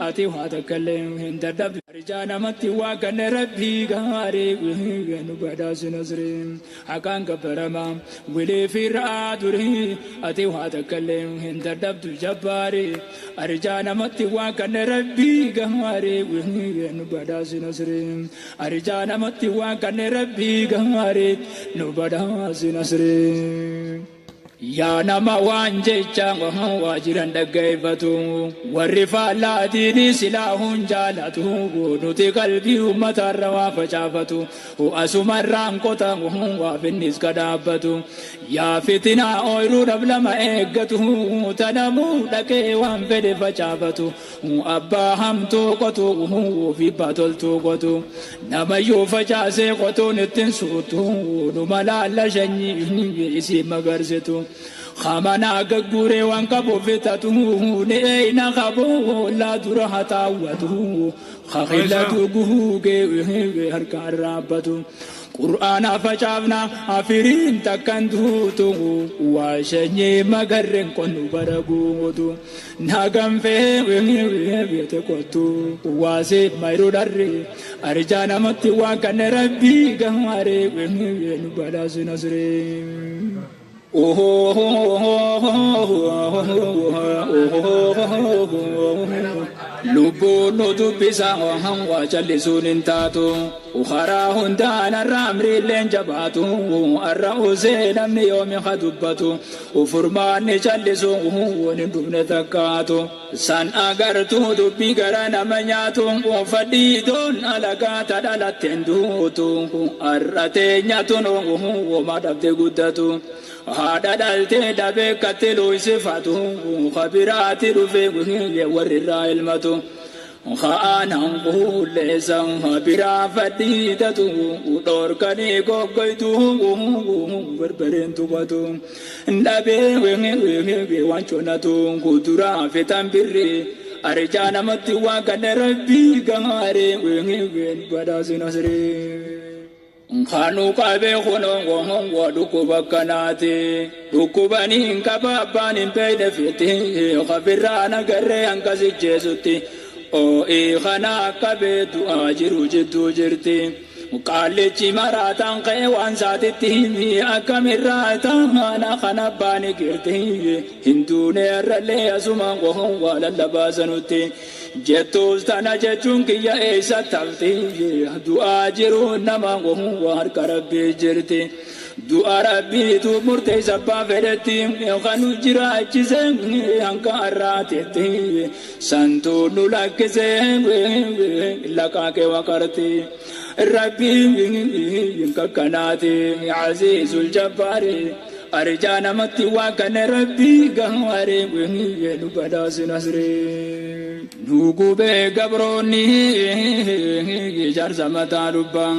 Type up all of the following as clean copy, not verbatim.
Ati waa takkallee hin dadhabdu. Arjaa namatti waa kanne rabbii gaarii nu badhaasi nasrii. Haqaan gabbarama wilii fi ra'aa durii. Ati waa takkallee hin dadhabdu jabbaarii. Arjaa namatti waa kanne rabbii gaarii nu badhaasi nasrii. Arjaa namatti waa kanne rabbii gaarii nu badhaasi nasrii. Yaa nama waan jecha waa jiran dhaggeeffatu warri faallaatiin silaa hun jaalatu nuti qalbii uummatarra waa facaafatu asumarraan qota waa finnis kadhaabbatu yaa fitinaa ooyiruu dhablama eeggatu tanamuu dhaqee waan fedhe facaafatu abbaa hamtuu qotu fi toltuu qotu namayyuu facaasee qotuun ittiin suutu numa laalla shanyii isii magarsitu. Khamana gagguree waan qabu fitatu ni eeyna qabu laa dura hataawwatu khaqillatu guugee harkaan raabbatu. Qur'aana facaafna afiriin takkan tuutu waa shanyii magarreen qonnu bara guutu naganfee beete qottu waasee mayruu dharre arjaa namatti waan kanne rabbii gaaree nu badhaasi nasree. Lubbuun nu dubbisa waa callisuun hin taatu karaa hundaan har'a amriilleen jabaatu har'a usee namni yoomi ha dubbatu furmaanni callisu waan hin dhufne takkaatu san agartuu dubbii gara nama nyaatu fadhiidoon alagaa dhalateen duutu har'a teenyatun woma dhabde guddatu. Haadha dhaltee dhabee katte looysifatu kabiraati dhufee warri irraa ilmatu. Haanaan qulleessa biraa fadhiidatu dhorkanii goggoytu barbareen tubatu. Dhabee waan conatu kuduraa fitan birri arjaa namatti waan kanne rabbii gaaree badhaasi nasree. Kanu qabee kunoo dhukkuba akkanaati. Dhukkubanii hin qaba abbaan hin beekne fiti. Kabirraa nagarree hanqasi jeesutti. Oo'ii kana qabee du'aa jiru jidduu jirti. Qaallichi maraataan ka'ee waan saatitti himi akkamirraa taana kana abbaan girti. Hinduunee irrallee asumaan qohoon waa lallabaa sanutti. Jettuus tana jechuun kiyya eessa tafti du'aa jiru nama waa harka rabbii jirti. Du'a rabbiitu murteessa abbaa fedhetti kan nu jiraachise hanqa har'aatetti santuu nu lakkise laqaaqee waqarti. Rabbiin kakkanaati aziizul jabbaari. Arjaa namatti waa kanne rabbii gaaree nu badhaasi nasree. Nu gubee gabroonni ijaarsa mataa dubbaa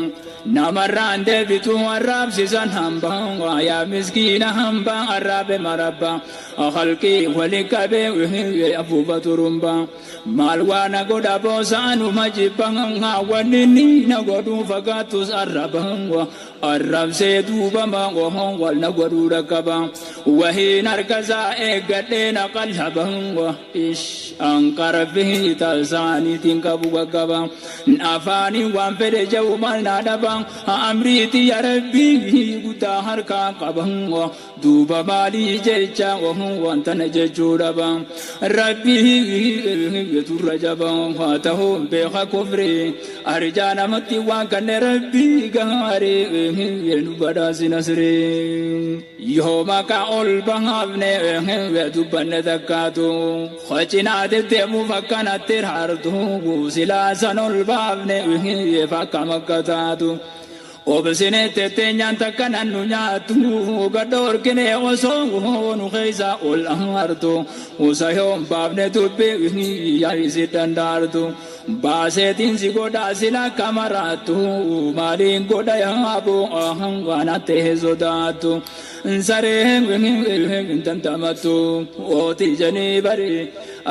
namarraan deebitu arraabsisan hambaa yaa miskiina hambaa arraabe marabbaa halqii wali qabee afuufa turumbaa maal waa na godha boosaanuma jibbaa wanni ni na godhuu fakkaattus arrabaa arrabsee duubama wal na godhuu dhaqqaba wahiin harkasaa eeggadhee na qallaba ish anqarfii tasaaniitiin qabu qaqqaba afaanii waan fedhe jedhu maal na dhaba amriitii yaa rabbii guddaa harkaa qaba duuba maalii jecha wanta na jechuu dhaba rabbii turra jaba haa ta'u beeka kufrii arjaa namatti waan kanne rabbii gaarii nu badhaasi nasree. Yoo maqaa ol baafne dubbanne takkaatu hocinaa deddeemuuf akkanatti hartu silaa san ol baafne fakkam akka taatu. Obsine tetteenyaan takka nannu nyaattu gadhoorkine osoo nu keessa ol hartu usa yoon baafne dubbii yaa'isi dandaartu baaseetiin si godhaa sila kamaraattu maaliin godha yaabu waan ta'e sodaattu sareen tantamattu ootii janii bari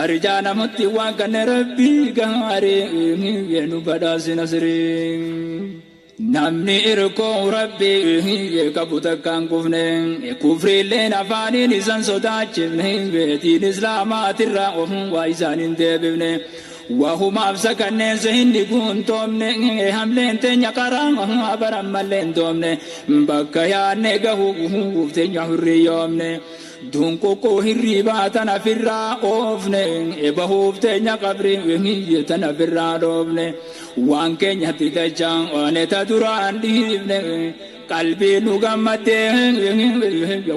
arjaa namatti waan kanne rabbii gaarii nu badhaasi nasrii. Namni irkoo rabbii qabu takkaan kufne kufriilleen afaaniin isaan sodaachifne beetiin islaamaatirraa waa isaan hin deebifne. Wahumaaf sakanneen sehinni guuntoomne hamleen teenya karaa barammallee hin toomne bakka yaadne gahuuf teenya hurriyyoomne. Dunquqquu hirribaa tana firraa oofne bahuuf teenya qabrii tana firraa dhoofne waan keenyatti dachaan oone ta duraan dhiifne qalbii nu gammaddee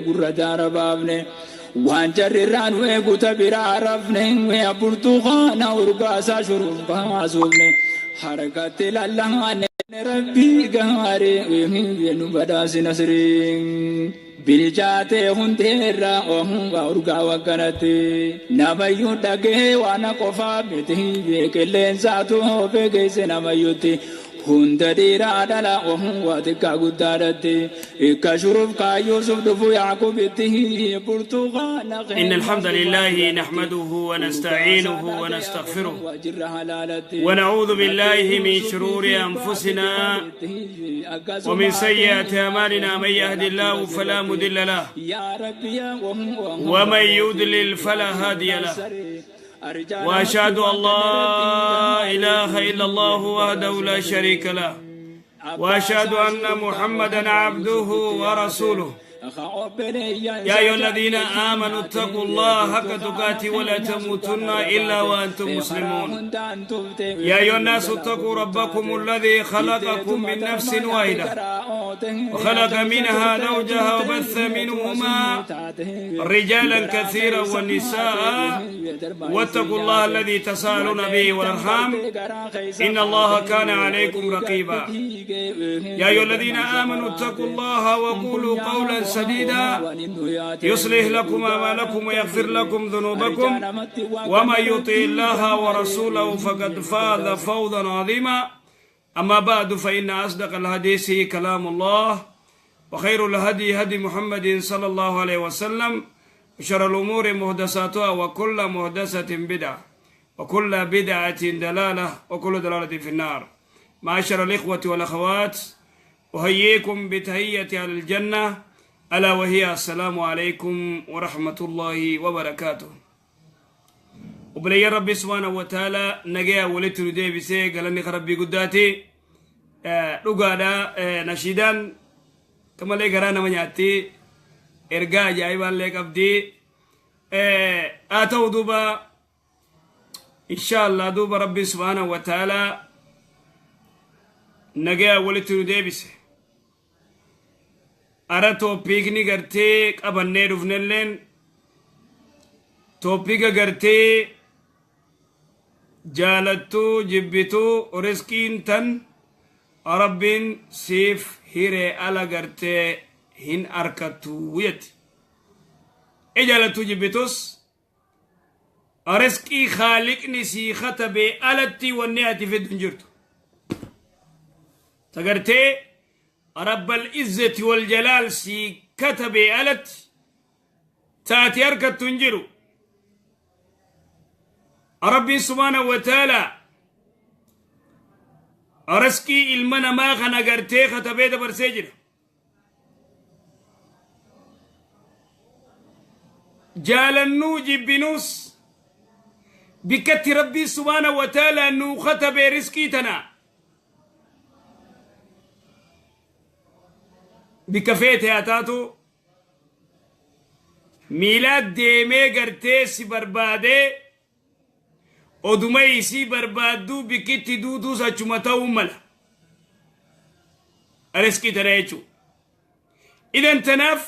gurra daara baafne waan jarrirraa nu eegu ta biraa rafne burtukaana urgaasaa shuruuf kaasuufne harkatti lallaanne rabbii gaarii nu badhaasi nasrii. Bilchaatee hundeerraa oomgaa urgaa wagganatti namayyuu dhagee waan qofaa miti qilleensaatu oofee geesse namayyuutti hunda dhiiraa dhala oomgaa xiqqaa guddaadhatti ikka shuruuf kaayyuusuf dhufu yaaqubitti burtukaana. إن الحمد لله نحمده ونستعينه ونستغفره ونعوذ بالله من شرور أنفسنا ومن سيئات أعمالنا، من يهد الله فلا مضل له ومن يضلل فلا هادي له، وأشهد أن لا إله إلا الله وحده لا شريك له، وأشهد أن محمدا عبده ورسوله. يا أيها الذين آمنوا اتقوا الله حق تقاته ولا تموتن إلا وأنتم مسلمون. يا أيها الناس اتقوا ربكم الذي خلقكم من نفس واحدة وخلق منها زوجها وبث منهما رجالا كثيرا ونساء، واتقوا الله الذي تساءلون به والأرحام إن الله كان عليكم رقيبا. يا أيها الذين آمنوا اتقوا الله وقولوا قولا سديدا يصلح لكم أعمالكم ويغفر لكم ذنوبكم، ومن يطع الله ورسوله فقد فاز فوزا عظيما. أما بعد، فإن أصدق الحديث كلام الله، وخير الهدي هدي محمد صلى الله عليه وسلم، وشر الأمور محدثاتها، وكل محدثة بدعة، وكل بدعة دلالة، وكل دلالة في النار. معاشر الإخوة والأخوات، أحييكم بتحية أهل الجنة، ألا وهي السلام عليكم ورحمة الله وبركاته. Obboleeyyan Rabbi subhaanahu wa ta'ala nagaya walitti nu deebisee galanni Rabbii guddaati. Dhugaadha, nashiidaan kamalee garaa nama nyaatti, ergaa ajaa'ibaallee qabdi. Haa ta'u duuba, insha Allah, duuba Rabbi subhaanahu wa ta'ala nagaya walitti nu deebise. Ara topicni gartee qabannee dhufnelleen topica gartee jaalattuu jibbituu riskiin tan Rabbiin siif hiree ala gartee hin arkattu jetti. E jaalattuu jibbitus riskii Khaaliqni sii katabee alatti wanni ati fiddu hin jirtu. Tagartee Rabbal Izzati wal Jalaal sii katabee alatti taati harkattu hin jiru. Rabbiin subhaanahu wa ta'ala riskii ilma namaa kana gartee katabee dabarsee jira. Jaalannuu jibbinuus bikkatti Rabbiin subhaanahu wa ta'ala nuu katabee riskii tana bikka feete haa taatu, miilaa deemee gartee si barbaadee oduma isii barbaadduu bikkitti duutuus achuma ta'uu mala. Riskii tana jechuudha. Idan tanaaf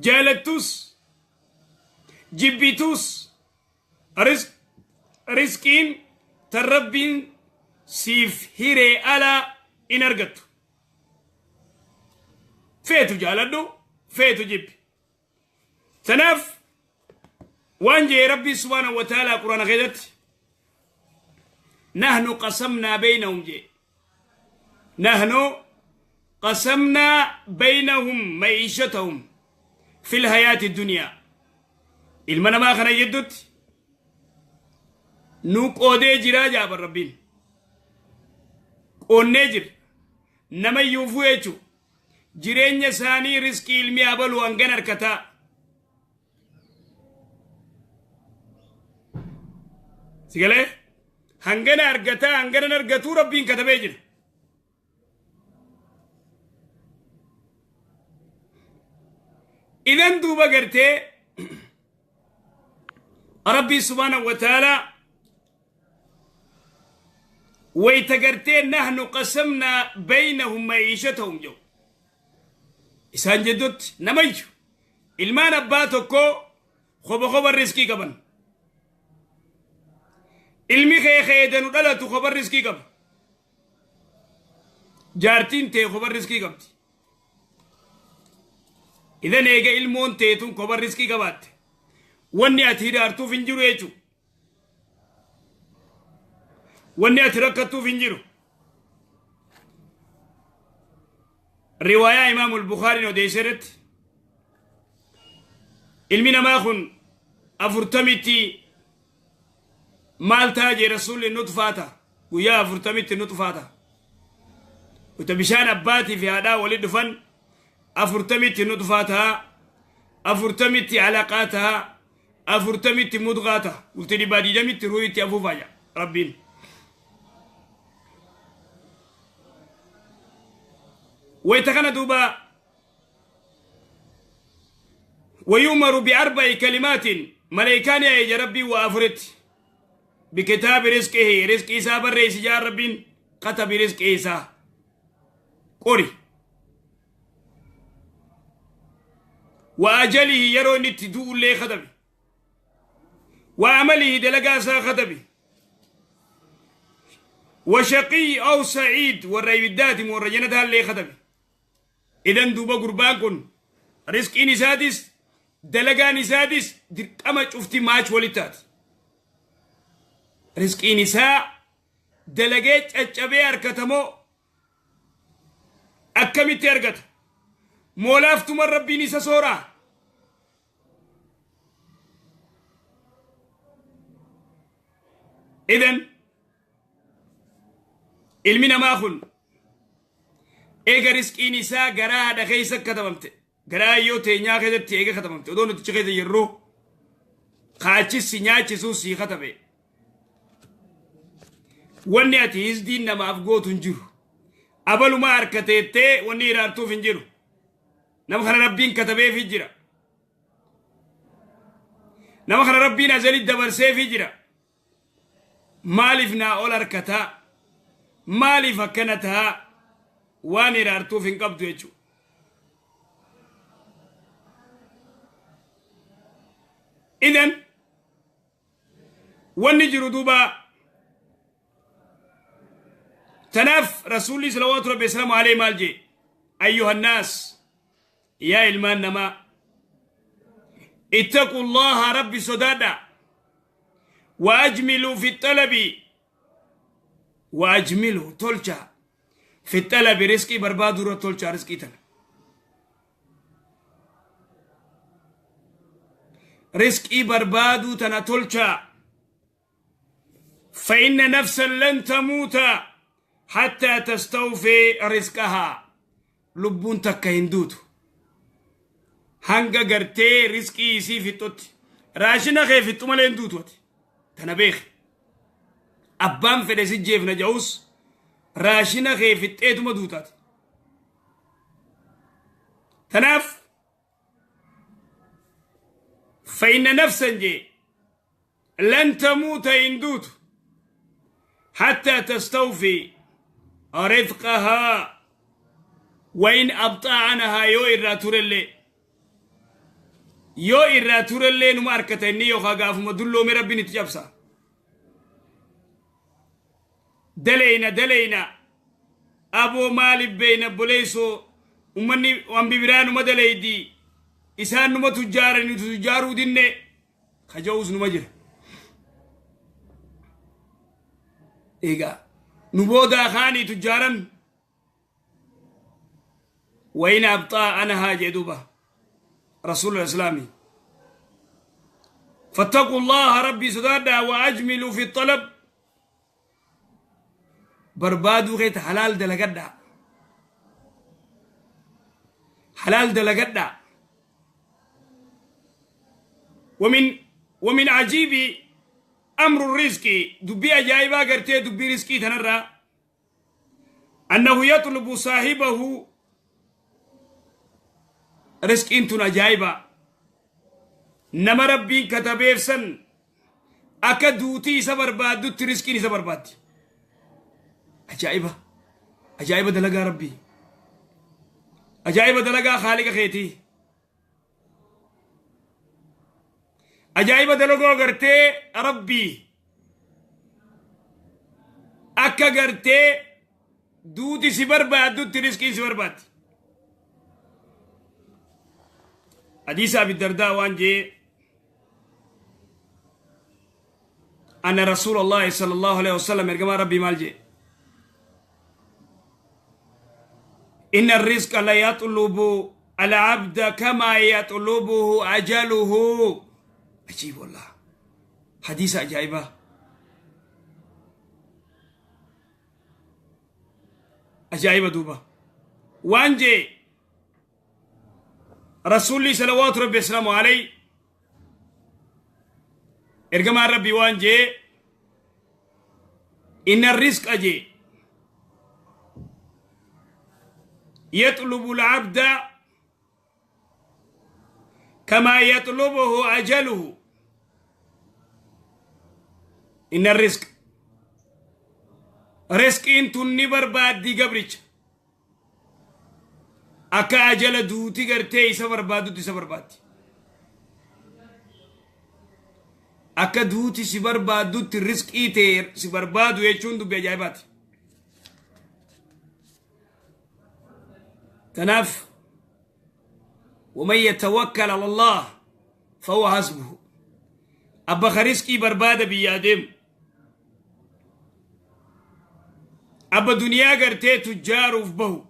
jaalattus jibbitus riskiin tan Rabbiin siif hiree alaa in argattu. Feetu jaaladhu, feetu jibbi. Tanaaf waan jee Rabbii subhaanahu wa ta'ala Quraana keessatti, نحن قسمنا بينهم jee، نحن قسمنا بينهم معيشتهم في الحياة الدنيا. Ilma namaa kana jidduutti nu qoodee jiraa jaaban. Rabbiin qoonnee jira nama iyyuufuu jechuu jireenya isaanii, riskii ilmi abalu hangan harkataa. Sigalee Hangana argataa hangana argatuu Rabbiin katabee jira. Idan duuba gartee Rabbii subhaanahu wa ta'aalaa wayta gartee nahnu qasamnaa baynahum ma'iishatahum jedhu. Isaan jidduutti namayyu ilmaan abbaa tokkoo koba koba riskii qaban. Ilmi kee keedanu dhalatu koba riskii qaba. Jaartiin tee koba riskii qabdi. Idan eega ilmoon teetun koba riskii qabaatte. Wanni ati hiraartuuf hin jiru jechuudha. Wanni ati rakkattuuf hin jiru. Riwaayaa Imaamul Bukhaariin odeesse irratti ilmi namaa kun 40tti maal ta'a jee Rasuulli? Nutfaa ta'a. Guyyaa 40tti nutfaa ta'a. Wata bishaan abbaatii fi haadhaa walitti dhufan 40tti nutfaa ta'a. 40tti alaqaa ta'a. 40tti mudgaa ta'a. Bultii 120tti ruuhitti afuufaa jira Rabbiin. Wayta kana duuba ويؤمر بأربع كلمات، ملائكان يا ربي وأفرت بكتاب رزقه، رزق إيسا برئيس جار ربين كتب رزق إيسا قري، وأجله يرون التدو اللي خدمي، وعمله دلقاسا خدمي، وشقي أو سعيد والريب والرجنتها اللي خدمي. إذن دوبا قربان كن رزق سادس دلقان سادس dirqama cufti maach walittaati. Rizqiin isaa dalagee caccabee harkatamoo akkamitti argata? Moolaaftuma Rabbiin isa sooraa? Idan ilmi namaa kun eega rizqiin isaa garaa haadha keessa katabamte, garaa yoo teenyaa keessatti eega katabamte, odoo nuti keessa jirru kaachis nyaachisuu sii katabe. Wanni ati hizdiin namaaf gootu hin jiru. Abalumaa harka teettee wanni hiraartuuf hin jiru. Nama kana Rabbiin katabeefii jira. Nama kana Rabbiin azali dabarseefii jira. Maaliif naa ol harkataa? Maaliif akkana tahaa? Waan hiraartuuf hin qabdu jechuudha. Idan wanni jiru duuba tanaaf Rasuulli salawaatu Rabbi salaamu alayhi maal jee? أيها الناس، yaa ilmaan namaa، اتقوا الله، Rabbi sodaadha، وأجملوا في الطلب، وأجملوا tolcha، في الطلب رزقي barbaadu tolcha رزقي tana رزقي barbaadu tana tolcha. فإن نفسا لن تموت حتى تستوفي رزقها. Lubbuun takka hin duutu hanga gartee rizqii isii fixxutti. Raashina kee fixxu malee hin duutu. Ati tana beeki. Abbaan fedhe si jeefna ja'us raashina kee fixxeetuma duutaati. Tanaaf فإن نفسا jee لن تموت hin duutu حتى تستوفي رزقها وإن أبطأ عنها. Yoo irraa turellee, yoo irraa turellee numa harkata inni, yookaan gaafuma dulloome Rabbiin itti cabsa. Daleyna daleyna aboo, maaliif beeyna boleessoo ummanni waan biraa numa daleydi, isaan numa tujjaarani, tujjaaruu dinne kaja'uus numa jira. Egaa nu boodaa kaanii tujjaaran. وإن أبطأ عنها جدوبة رسول الإسلام. فاتقوا الله، Rabbi sodaadha، وأجملوا في الطلب. Barbaaduu keeta halaal dalagadha, halaal dalagadha. ومن عجيب Amru rizqi dubbii ajaa'ibaa gartee dubbii rizqii tanarraa annahu yaxlubu saahibahu. Rizqiin tun ajaa'iba, nama Rabbiin katabeef san akka duutii isa barbaaddutti rizqiin isa barbaaddi. Ajaa'iba, ajaa'iba dalagaa Rabbii, ajaa'iba dalagaa Khaaliqa keetii, ajaa'iba dalagoo gartee Rabbii, akka gartee duuti si barbaaddutti rizqiin si barbaaddi. Hadiisa Abi Dardaa waan jee: anna Rasuula Allahi sala Allahu alaihi wasallam, ergamaa Rabbii maal jee? Inna الرزق لا يطلب العبد كما يطلبه أجله. عجيب والله، حديث عجائبة. أجائبة دوبا. waan jee Rasuulli salawaatu Rabbi wasalaamu alayhi, ergamaan Rabbi waan jee: inna الرزق jee يطلب العبد كما يطلبه أجله. إن الرزق، رزقin tun ni barbaaddi gabricha akka ajala duuti gartee isa barbaadutti isa barbaaddi. Akka duuti si barbaaddutti risqii ta'e si barbaadu jechuun dubbii ajaa'ibaati. Kanaaf ومن يتوكل على الله فهو حسبه. Abba ka risqii barbaada biyyaa deemu, abba duniyaa gartee tujjaaruuf bahu,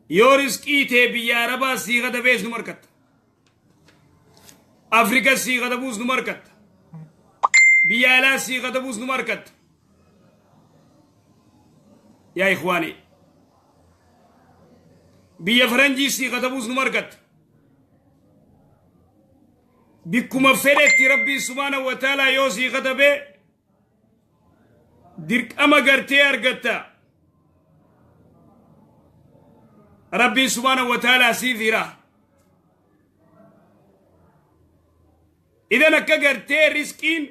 yoo risqii ta'e biyya Arabaa sii katabees nu markatta, Afrika sii katabuus nu markatta, biyya alaa sii katabuus nu markatta. Yaa ikhwaani, biyya faranjii sii katabuus nu markatta. Bikkuma fedhetti Rabbiin subhaanahu wa ta'aalaa yoo sii katabee dirqama gartee argatta. Rabbiin subhaanahu wa ta'aalaa siif hira. Idan akka gartee risqiin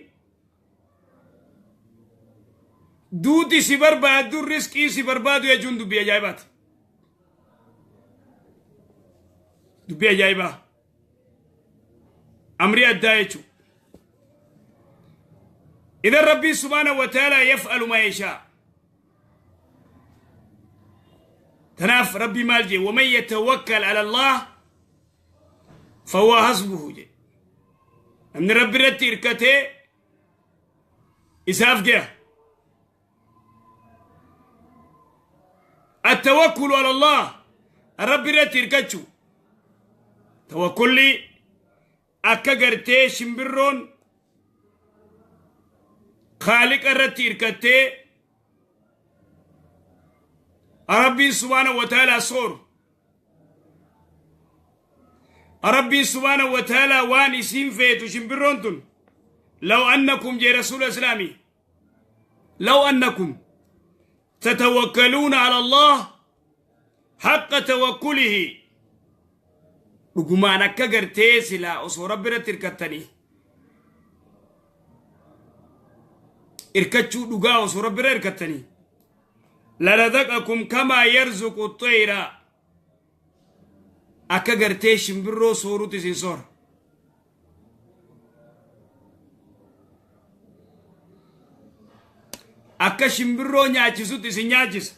duuti si barbaaddu risqiin si barbaadu jechuun dubbii ajaa'ibaati, dubbii ajaa'ibaa, amrii addaa jechuu. Idan Rabbiin subhaanahu wa ta'aalaa yaf'alu maa yashaa. Tanaaf Rabbi maal jee? ومن يتوكل على الله فهو حسبه jee. Namni Rabbi irratti hirkatee isaaf gaha. التوكل على الله، Rabbi irratti hirkachuu, tawakkulli akka gartee shimbirroon Khaaliqa irratti hirkattee Rabbiin subhaanahu wa ta'aalaa sooru, Rabbiin subhaanahu wa ta'aalaa waan isiin feetu shimbirroon tun. لو أنكم jee Rasuula Islaamii لو أنكم تتوكلون على الله حق توكله، dhugumaan akka gartee silaa osoo Rabbi irratti hirkattanii, hirkachuu dhugaa osoo Rabbi irra hirkattanii، لرزقكم كما يرزق الطير، akka gartee shimbirroo soorutti isin soora. Akka shimbirroo nyaachisutti isin nyaachisa.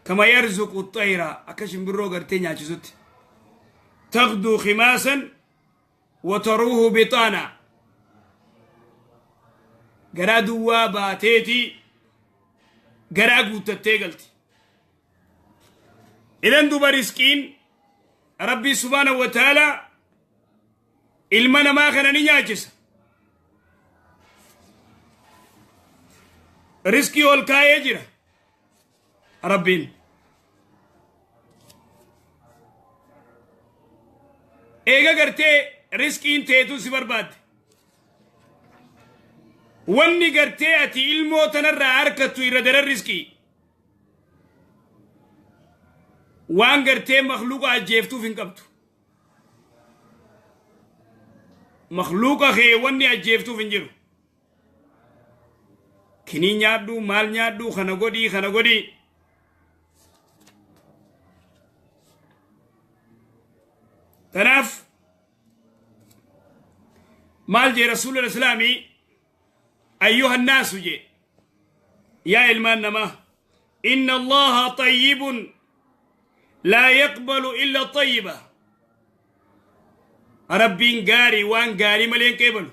كما يرزق الطير، akka shimbirroo gartee nyaachisutti. تغدو خماسا وتروح بطانا، garaa duwwaa baateeti garaa guuttattee galti. Idan duba riskiin Rabbii subhaanahu wa ta'aalaa ilma namaa kana ni nyaachisa. Riskii ol kaayee jira Rabbiin. Eega gartee Riskiin teetu si barbaadde. Wanni gartee ati ilmoo tanarraa harkattu irra daran riskii. Waan gartee makluuqa ajjeeftuuf hin qabdu. Makluuqa kee wanni ajjeeftuuf hin jiru. Kinii nyaadhu, maal nyaadhu, kana godhii, kana godhii. Tanaaf maal jee Rasuulul Islaamii? Ayyuha nnaasu jee, yaa ilmaan namaa, inna Allaha tayyibun laa yaqbalu illa tayyiba. Rabbiin gaarii, waan gaarii malee hin qeebalu.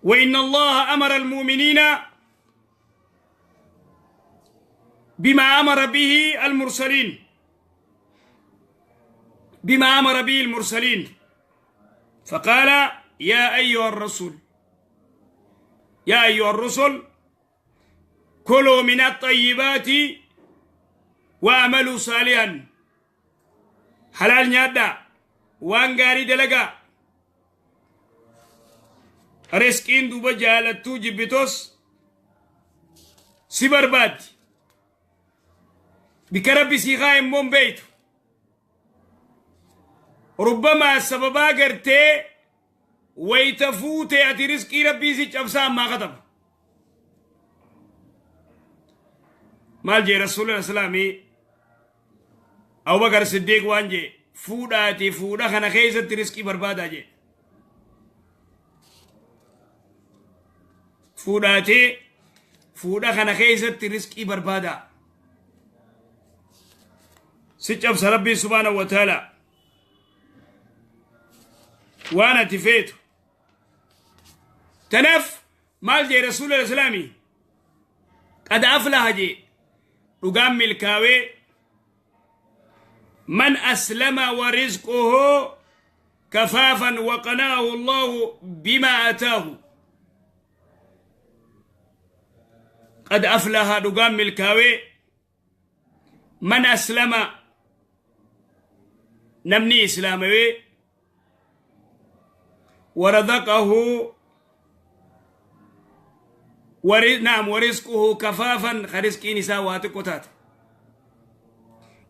وإن الله أمر المؤمنين بما أمر به المرسلين، بما أمر به المرسلين، فقال: يا أيها الرسل، يا أيها الرسل، كلوا من الطيبات واعملوا صالحا. حلال nyaadhaa، waan gaarii dalagaa. Riskiin duuba jaalattuu jibbitos si barbaaddi. Bika Rabbi sii kaa immoo hin beeytu. Rubbamaa sababaa gartee wayta fuute ati riskii Rabbii si cabsaa ammaa kataba. Maal jee Rasuulli Islaamii Abubakar Siddiiq? Waan jee, fuudhaati fuudha kana keessatti riskii barbaadaa jee. Fuudhaatee fuudha kana keessatti riskii barbaadaa. Si cabsa Rabbiin subhaanahu wa ta'ala waan ati feetu. Tanaaf maal jee Rasuulli Islaamii? Qad aflaha jee, dhugaan milkaawee, man aslama wa rizquhu kafaafan wa qanaahu Allahu bima ataahu. Qad aflaha, dhugaan milkaawee, man aslama, namni islaamawee, ورزقه نعم ورزقه كفافا، خرزقين ساوات قتات،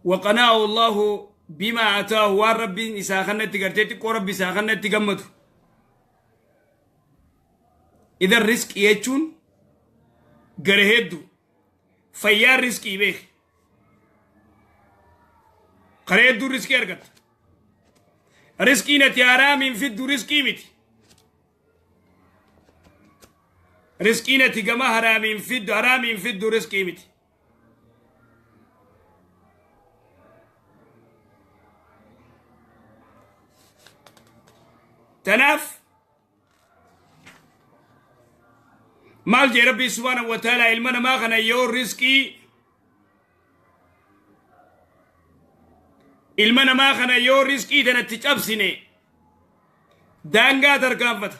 وقناه الله بما آتاه، والرب إسا خنت قرتي ربي إسا خنت قمته. إذا الرزق يجون غرهدو فيا رزقي بيخ قريدو رزقي أرقت. رزقي نتي حرام في الدو رزقي متي. رزقي نتي جما حرام في الدو، حرام في الدو رزقي متي. Tanaaf maal jee Rabbii subhaanahu wa ta'ala? Ilma namaa kana yoo riskii ilma namaa kana yoo riskii tanatti cabsine daangaa tarkaanfata.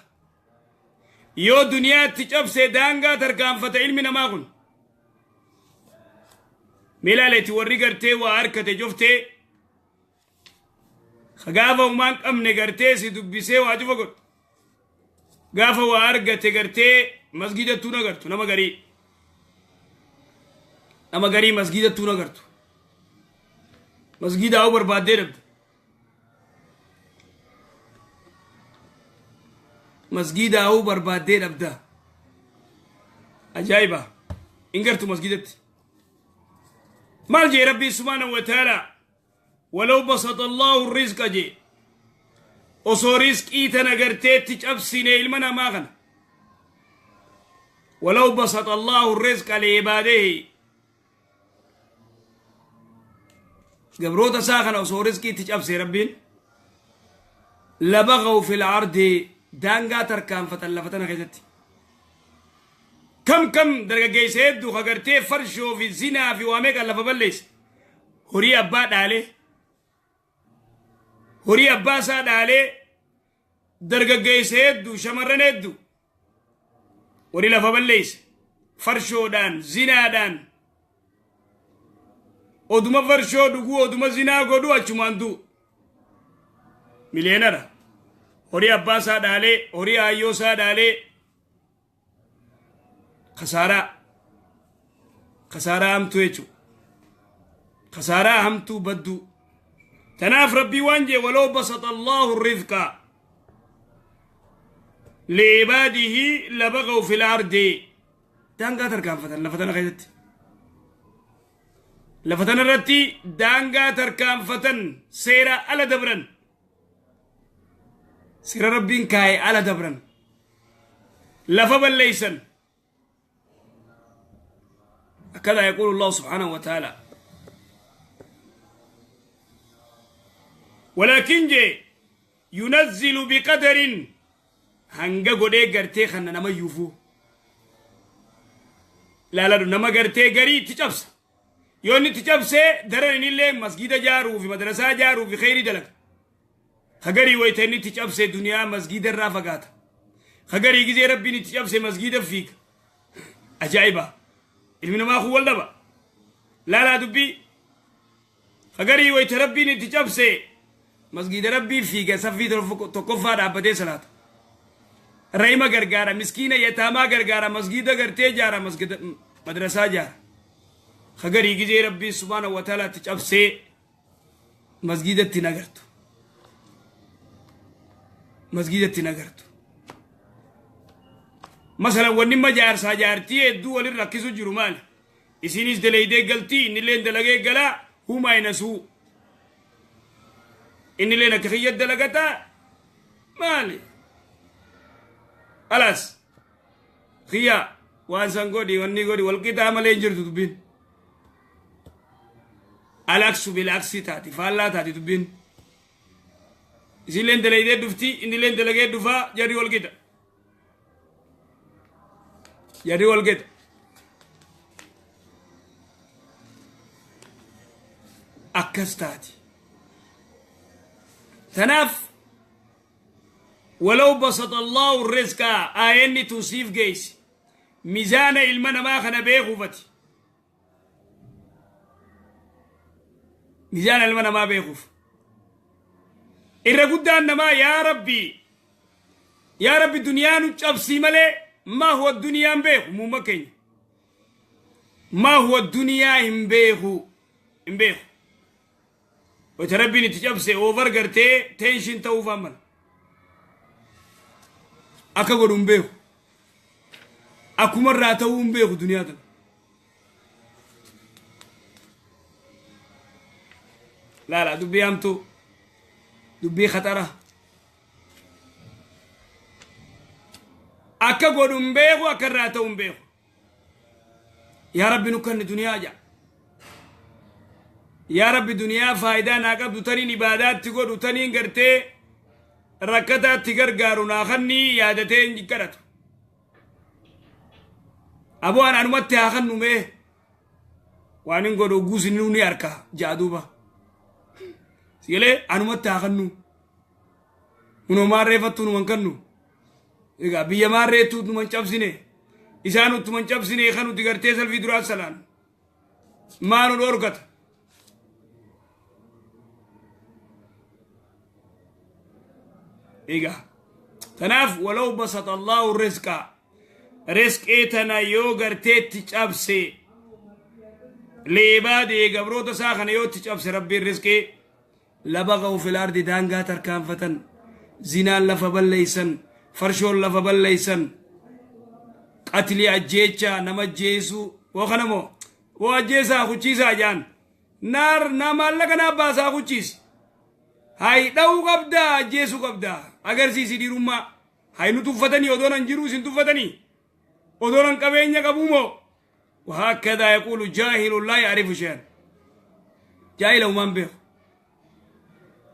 Yoo duniyaatti cabse daangaa tarkaanfata ilmi namaa kun. Milaaleeti warri gartee waa harkate joftee gaafa umaan qabne gartee si dubbisee waa cufa godhu, gaafa waa argate gartee masgidattuu nagartu. Nama garii, nama garii masgidattuu nagartu. Masgida haa barbaaddee dhabda. Masgida haa barbaaddee dhabda. Ajaa'iba, hin gartu masgidatti. Maal jee Rabbii subhaanahu wa ta'ala? ولو بسط الله الرزق jee, osoo rizqii tana garteetti cabsine ilma namaa kana، ولو بسط الله الرزق لعباده، gabroota isaa kana osoo rizqiitti cabse Rabbiin، لبغوا في الأرض، daangaa tarkaanfatan lafa tana keessatti. Kam kam dargaggeessa hedduu ka gartee farshoo fi zinaa fi waa meeqaan lafa balleesse, horii abbaa dhaalee, horii abbaa isaa dhaalee, dargaggeessa hedduu, shamarran hedduu horii lafa balleesse farshoodhaan, zinaadhaan, oduma farshoo dhuguu, oduma zinaa godhuu achumaan du'u. Miliyeenara. Horii abbaa isaa dhaalee, horii aayyoo isaa dhaalee, kasaaraa. Kasaaraa hamtuu jechuudha. Kasaaraa hamtuu badduu. Tanaaf Rabbii waan jee ولو بسط الله الرزق لعباده لبغوا في الأرض. Daangaa tarkaanfatan lafa tana keessatti. Lafa tana irratti daangaa tarkaanfatan, seera ala dabran. Seera Rabbiin kaa'e ala dabran. Lafa balleeysan. هكذا يقول الله سبحانه وتعالى. ولكن جي ينزل بقدر hanga godhee gartee kana nama yuufuu. Laaladhu, nama gartee garii itti cabsa. Yoo inni itti cabsee daran, innillee masgiida jaaruu fi madrasaa jaaruu fi kheyrii dalaga. Hagarii wayita inni itti cabsee duniyaa masgiida irraa fagaata. Hagarii gizee Rabbiin itti cabsee masgiida fiiga. Ajaa'iba! Ilmi namaa kun wal dhaba. Laalaa dubbii. Hagarii wayita Rabbiin itti cabsee masgiida Rabbii fiiga, saffii tokkoffaa dhaabbatee salaata. Rayima gargaara, miskiina yataamaa gargaara, masgiida gartee jaara, masgida madrasaa jaara. Hagarii gizee Rabbii سبحانه وتعالى itti cabsee masgiidatti hin agartu. Masgiidatti hin agartu. Masalan, wanni ma jaarsaa jaartii hedduu walin rakkisu jiru maali? Isinis dalaydee galtii, innilleen dalagee galaa, humaa inasuu. Innilleen akka kiyya dalagataa maali? Alas kiyya waan san godhi, wanni godhi, walqixaa malee hin jirtu dubbiin. العكس بالعكس taati, faallaa taati dubbiin. Isinilleen dalaydee dhufti, innilleen dalagee dhufaa, jarri walqixa. Jarri walqixa. Akkas taati. Tanaaf ولو بسط الله الرزق aayanni tun siif geessi. Mizaana ilma namaa kana beekuufati. Mizaana ilma namaa beekuuf. Irra guddaan namaa, yaa Rabbi, yaa Rabbi, duniyaa nu cabsii malee ما هو duniyaan beeku muumma keenya. ما هو duniyaa hin beeku, hin beeku. Wayita Rabbiin itti cabse over gartee tension ta'uuf amala. Akka godhu hin beeku. Akkuma irraa ta'uu hin beeku duniyaa tana. Laala, dubbii hamtuu, dubbii khaxara. Akka godhu hin beeku, akka irraa ta'u hin beeku. Yaa Rabbi, nu kanni duniyaa jaa. Yaa Rabbi, duniyaa faayidaa naa qabdu, taniin ibaadaatti godhu, taniin gartee rakkataatti gargaaru naa kannii yaadatee hin kadhatu. Aboo, an anumatti haa kannu mee, waan hin godhu guusinuu ni harka jaa duuba. Sigalee anumatti haa kannu. Kunoo maarreeffattuu numan kannu. Egaa biyya maarreettuu numan cabsine. Isaan uttuman cabsine kan nuti gartee salfii duraa salaan. Maa nu dhoorgata? Egaa tanaaf ولو بسط الله الرزق, risqii tana yoo garteetti cabse, لعباده, gabroota isaa kana yoo itti cabse Rabbiin risqii, لبغوا في الأرض, daangaa tarkaanfatan, zinaan lafa balleeysan, farshoon lafa balleeysan, qatlii, ajjeecha, nama ajjeesuu. Woo kana moo woo ajjeesaa kuchiisaa jaan naar na maallaqa naa baasaa kuchiisi. Hay, dha'uu qabdaa, ajjeesuu qabdaa, agarsiisi dhiirummaa. Hay, nu tuffatanii, odoon an jiruu isin tuffatanii, odoon an qabeenya qabuumoo. وهكذا يقول جاهل لا يعرف شيئا. Jaahila umaan beeku.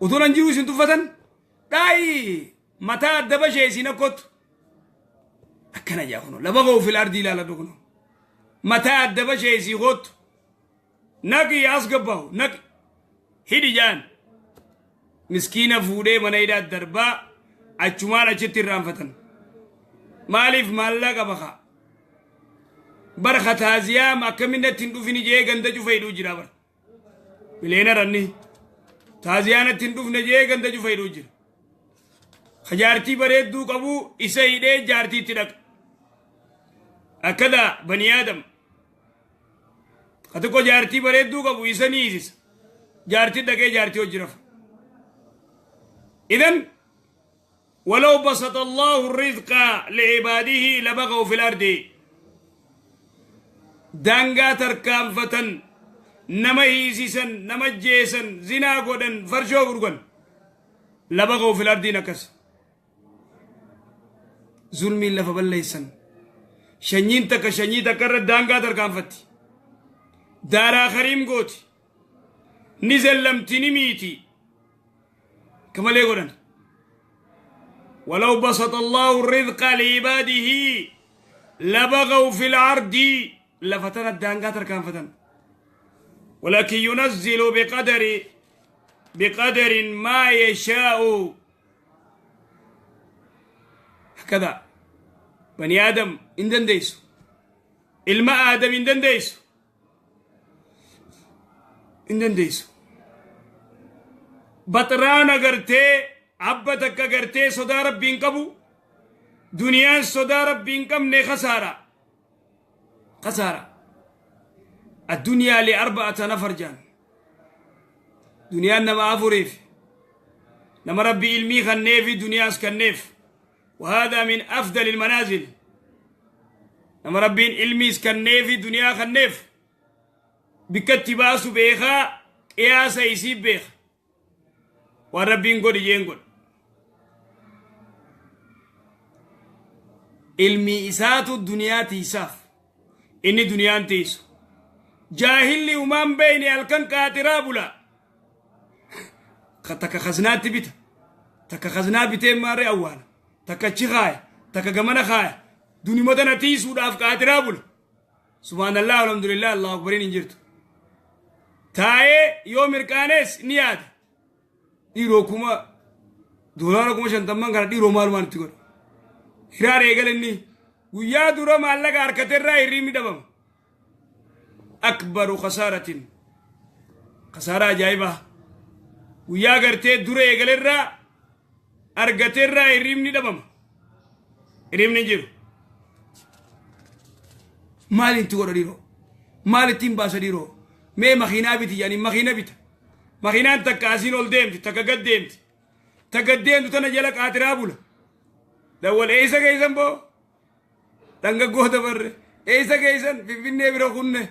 Odoon an jiruu isin tuffatan, dhaayi mataa adda bashee isin akkottu akkana jaa. Kuno لبغوا في الأرض ilaaladhu. Kuno mataa adda bashee isii kottu, naqi, as gabbahu, naqi, hidhi jaan. Miskiina fuudhee mana hidhaa darbaa, achumaan achitti irraanfatan. Maaliif? Maallaqa baka bara kataaziyaam akkaminatti hin dhufini jee ganda cufa hidhuu jira. Bara mileenaranni taaziyaanatti hin dhufne jee ganda cufa hidhuu jira. Ka jaartii bareedduu qabu isa hidhee jaartiitti dhaqa. Akkada bani aadam. Ka tokko jaartii bareedduu qabu isa ni hiisisa. Jaartii dhaqee jaartii hojii rafa. Idan ولو بسط الله الرزق لعباده لبغوا في الأرض. Daangaa tarkaanfatan, nama hiisisan, nama jeesan, zinaa godhan, farshoo gurgan. لبغوا في الأرض akkas. Zulmiin lafa balleessan. Shanyiin takka shanyii takka irra daangaa tarkaanfatti. Daaraa kariim gooti. Ni zallamti, ni miiti. Kamalee godhan. ولو بسط الله الرزق لعباده لبغوا في الأرض. Lafa tana daangaa tarkaanfatan. ولكن ينزل بقدر ما يشاء. هكذا بني آدم hin dandeessu. Ilma Aadam hin dandeessu. Hin dandeessu. Baxraana gartee abba takka gartee sodaa Rabbiin qabu, duniyaan sodaa Rabbiin qabne kasaara. Kasaara. الدنيا لأربعة نفر جان. Duniyaan nama afuriif. Nama Rabbi ilmii kenneefi duniyaas kenneef. وهذا من أفضل المنازل. Nama Rabbiin ilmiis kenneefi duniyaa kenneef. Bikkatti baasu beekaa, qiyaasa isii beeka. Waan Rabbiin godhi jeen godha. Ilmi isaatu duniyaa tiisaaf. Inni duniyaan tiisu. Jaahilli umaan beeyne halkan qaatiraa bula. Takka khasnaatti bita. Takka khasnaa bitee maarree awwaala. Takka achi kaaya. Takka gamana kaaya. Dunima tana tiisuudhaaf qaatiraa bula. Subhaanallah, alhamdulillah, Allahu akbariin hin jirtu. Taa'ee yoo mirqaanes ni yaada. Dhiiroo $50,000 50,000 kana dhiiroo maalumaan itti godha. Hiraar eegale inni guyyaa dura maallaqa harkateerraa hirriibni dhabama. أكبر خسارة. Khasaaraa ajaa'ibaa. Guyyaa gartee dura eegalerraa argateerraa hirriibni dhabama. Hirriibni hin jiru. Maal itti godha dhiiroo? Maal ittiin baasa dhiiroo? Mee makiinaa biti jedhanii makiina bita. Makiinaan takka asiin ol deemti, takka gad deemti. Takka gad deemtu tana jala qaatiraa bula. Dawwal eessa geessan boo? Dhangaggoota barre. Eessa geessan? Finfinnee bira kunne.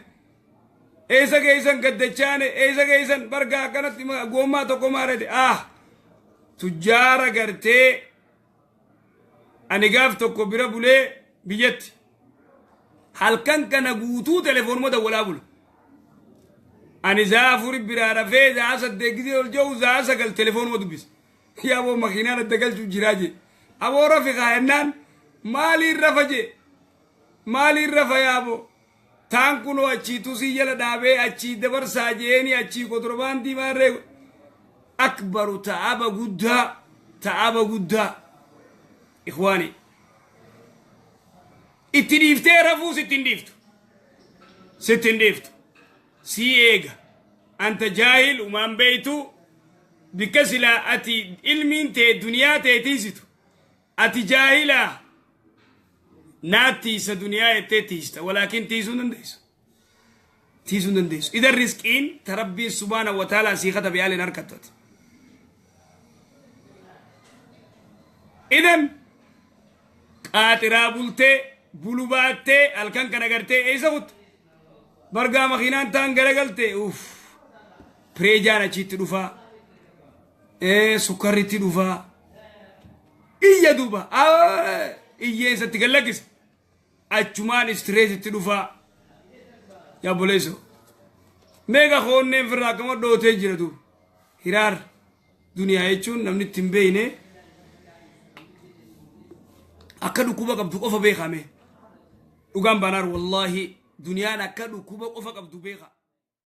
Eessa geessan? Gaddachaane. Eessa geessan? Bargaa akkanatti goommaa tokko maarate. Ah! Tujjaara gartee ani gaaf tokko bira bulee biyyatti. Halkan kana guutuu telefoonuma dawwalaa bula. Ani za'a 4 biraa rafee za'a 8 gisee ol jiru za'a 9 telefoonuma dubbisa. Yaa boo, makiinaan adda galchuu jiraa jee. Aboo, rafi kaayannaan maaliin rafa jee. Maaliin rafa yaa boo? Taan kunoo achii tusii jala dhaabee achii dabarsaa jeeni achii kontirbaandii maarree. أكبر ta'aba guddaa, ta'aba guddaa, إخواني. Itti dhiiftee rafuu sitti hin dhiiftu. Sitti hin dhiiftu. Sii eega. Anta jaahil, umaan beeytu. Bikka silaa ati ilmiin tee duniyaa tee tiisitu. Ati jaahilaa naat tiisa duniyaa jettee tiista. ولكن tiisuu hin dandeessu. Tiisuu hin dandeessu. Idan riskiin ta Rabbiin سبحانه وتعالى sii katabe haalin harkattati. Idan qaaxiraa bultee bulu baattee halkan kana gartee eessa kutta? Bargaa makiinaan taan garagalte, uff, pireejaan achitti dhufaa, sukkarritti dhufaa, iyya duuba iyyeessatti gallakkisa, achumaan stressitti dhufaa. Yaa boleeso, meeqa koonneen firraa akkama dhootee jira duuba. Hiraar duniyaa jechuun namni itti hin beeyne akka dhukkuba qabdu qofa beekame. Dhugaan baanaar, wallaahi, duniyaan akka dhukkuba qofa qabdu beeka.